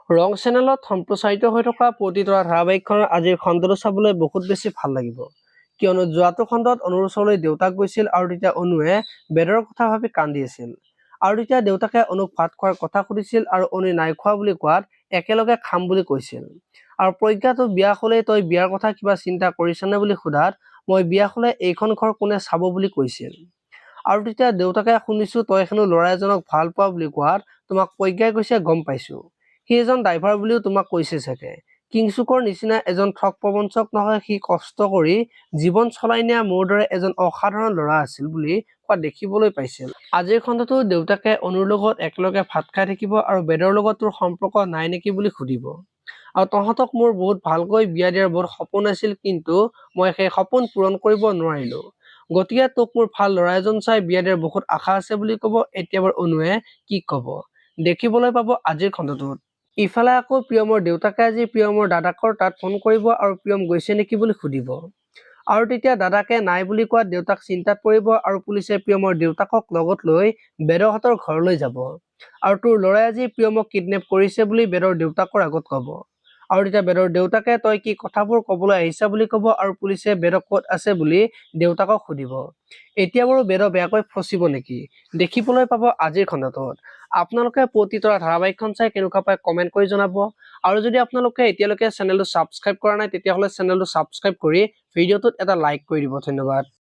ৰং চেনেলত সম্প্ৰচাৰিত হৈ থকা পুৱতি তৰা ধাৰাবাহিকখনৰ আজিৰ খণ্ডটো চাবলৈ বহুত বেছি ভাল লাগিব। কিয়নো যোৱাটো খণ্ডত অনুৰ ওচৰলৈ দেউতাক গৈছিল আৰু তেতিয়া অনুৱে বেদৰ কথা ভাবি কান্দি আছিল। আৰু তেতিয়া দেউতাকে অনুক ভাত খোৱাৰ কথা সুধিছিল আৰু অনুৱে নাই খোৱা বুলি কোৱাত একেলগে খাম বুলি কৈছিল। আৰু প্ৰজ্ঞাটো বিয়া হ'লেই তই বিয়াৰ কথা কিবা চিন্তা কৰিছনে বুলি সোধাত মই বিয়া হ'লে এইখন ঘৰ কোনে চাব বুলি কৈছিল। আৰু তেতিয়া দেউতাকে শুনিছো তই হেনো ল'ৰা এজনক ভাল পোৱা বুলি কোৱাত তোমাক প্ৰজ্ঞাই কৈছে গম পাইছো। সি এজন ড্ৰাইভাৰ বুলিও তোমাক কৈছে চাগে। কিংচুকৰ নিচিনা এজন ঠগ প্ৰবঞ্চক নহয়, সি কষ্ট কৰি জীৱন চলাই নিয়া মোৰ দৰে এজন অসাধাৰণ ল'ৰা আছিল বুলি কোৱা দেখিবলৈ পাইছিল। আজিৰ খণ্ডটো দেউতাকে অনুৰ লগত একেলগে ভাত খাই থাকিব আৰু বেদৰ লগত তোৰ সম্পৰ্ক নাই নেকি বুলি সুধিব। আৰু তহঁতক মোৰ বহুত ভালকৈ বিয়া দিয়াৰ বহুত সপোন আছিল, কিন্তু মই সেই সপোন পূৰণ কৰিব নোৱাৰিলো। গতিকে তোক মোৰ ভাল ল'ৰা এজন চাই বিয়া দিয়াৰ বহুত আশা আছে বুলি ক'ব। এতিয়া বাৰু অনুৱে কি ক'ব দেখিবলৈ পাব আজিৰ খণ্ডটোত। ইফালে আকৌ প্ৰিয়মৰ দেউতাকে আজি প্ৰিয়মৰ দাদাকৰ তাত ফোন কৰিব আৰু প্ৰিয়ম গৈছে নেকি বুলি সুধিব। আৰু তেতিয়া দাদাকে নাই বুলি কোৱাত দেউতাক চিন্তাত পৰিব আৰু পুলিচে প্ৰিয়মৰ দেউতাকক লগত লৈ বেদহঁতৰ ঘৰলৈ যাব। আৰু তোৰ ল'ৰাই আজি প্ৰিয়মক কিডনেপ কৰিছে বুলি বেদৰ দেউতাকৰ আগত ক'ব। আৰু তেতিয়া বেদৰ দেউতাকে তই কি কথাবোৰ ক'বলৈ আহিছা বুলি ক'ব আৰু পুলিচে বেদ ক'ত আছে বুলি দেউতাকক সুধিব। এতিয়া বাৰু বেদ বেয়াকৈ ফচিব নেকি দেখিবলৈ পাব আজিৰ খণ্ডটোত। আপোনালোকে পুৱতি তৰা ধাৰাবাহিকখন চাই কেনেকুৱা পায় কমেণ্ট কৰি জনাব। আৰু যদি আপোনালোকে এতিয়ালৈকে চেনেলটো ছাবস্ক্ৰাইব কৰা নাই, তেতিয়াহ'লে চেনেলটো ছাবস্ক্ৰাইব কৰি ভিডিঅ'টোত এটা লাইক কৰি দিব। ধন্যবাদ।